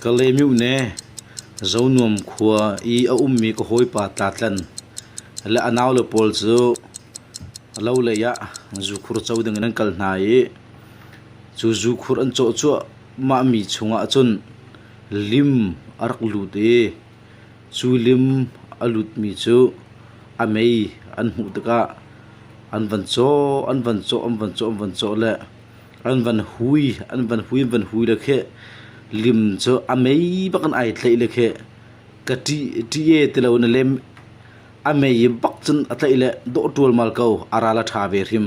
Kalaymyo-ne Zonuam khua i a ummi ka hawipa Tlatlan le a naule pawl cu lo lei ah zukhur co dingin an kal hna i cu zukhur an cawh cuahmahmi chungah cun lim a rak lut i cu lim a lutmi cu a mei an hmuh tikah an van cawh an van cawh an van cawh an van cawh le an van hui an van hui an van hui le khi lim cu a mei bak in ai tlaih le khi ka ṭih ṭih e ti lo na lem a mei bak cun a tlaih le dawh ṭualmal ko a ral a ṭha ve hrim.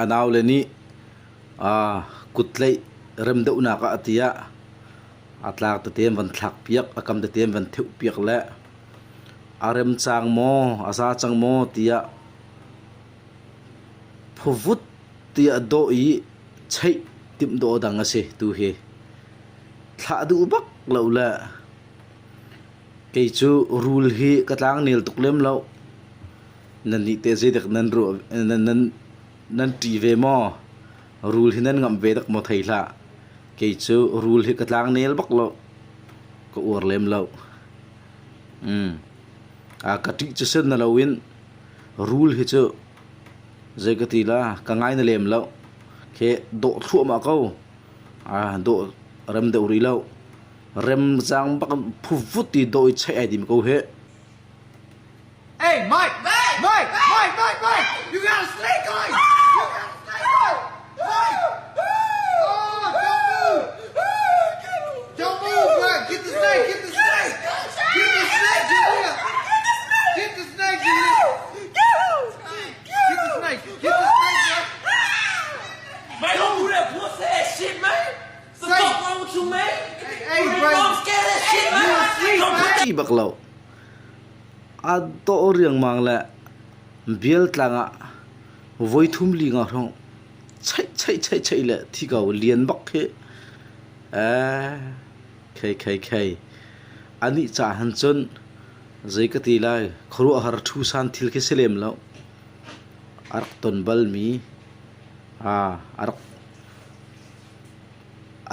A naule nih Kutleih rem deuhnak ah tiah a tlak tete an van thlakpiak, a kam tete an van theuhpiak le a rem cang maw, a za cang maw tiah phuvut tiah dawh i cheih timh dawh dang a si tuhi. Thlah duh bak lo le kei cu rul hi ka tlangnel tuk lem lo. Nannih teh zeidik nan ruah nan Nan ṭih ve maw? Rul hi nan ngamh ve dak maw thei hlah. Kei cu rul hi ka tlangnel bak lo. Ka uar lem lo. Mm. A ka ṭih cu sen na loin rul hi cu zei ka ti la ka ngai na lem lo. Khe dawh thluahmah ko. A dawh rem deuh rih lo. Rem cang bak phuvut ti dawh i cheih ai dim ko he. Hey, Mike! Mike! Mike! Mike! Mike! You got a snake on! You got a snake on! Mike! Oh, don't move! Don't move, Mike! Get the snake! Get the snake! Get the snake, Julia! Get the snake, Julia! Get the snake! Get the snake, bro! Man, don't do that pussy ass shit, man. The fuck wrong with you, man? Hey, bro! I'm scared of that shit, man. You asleep, Don't put man! Ṭih bak lo. A dawh riangmang le bialtlang ah voithum li nga hrawng cheih cheih cheih cheih le thi ko lian bak khi ee khei khei khei anih ca han cun zei ka ti lai khuaruahhar ṭhu san thil khi si lem lo a rak ton balmi a rak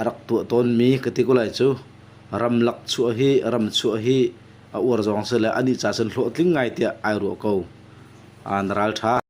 a rak tuah tawnmi ka ti ko lai cu ramlak chuah hi ram chuah hi a uar zong si le anih ca cun hlawhtling ngai tiah ai ruah ko. Aa na ral ṭha.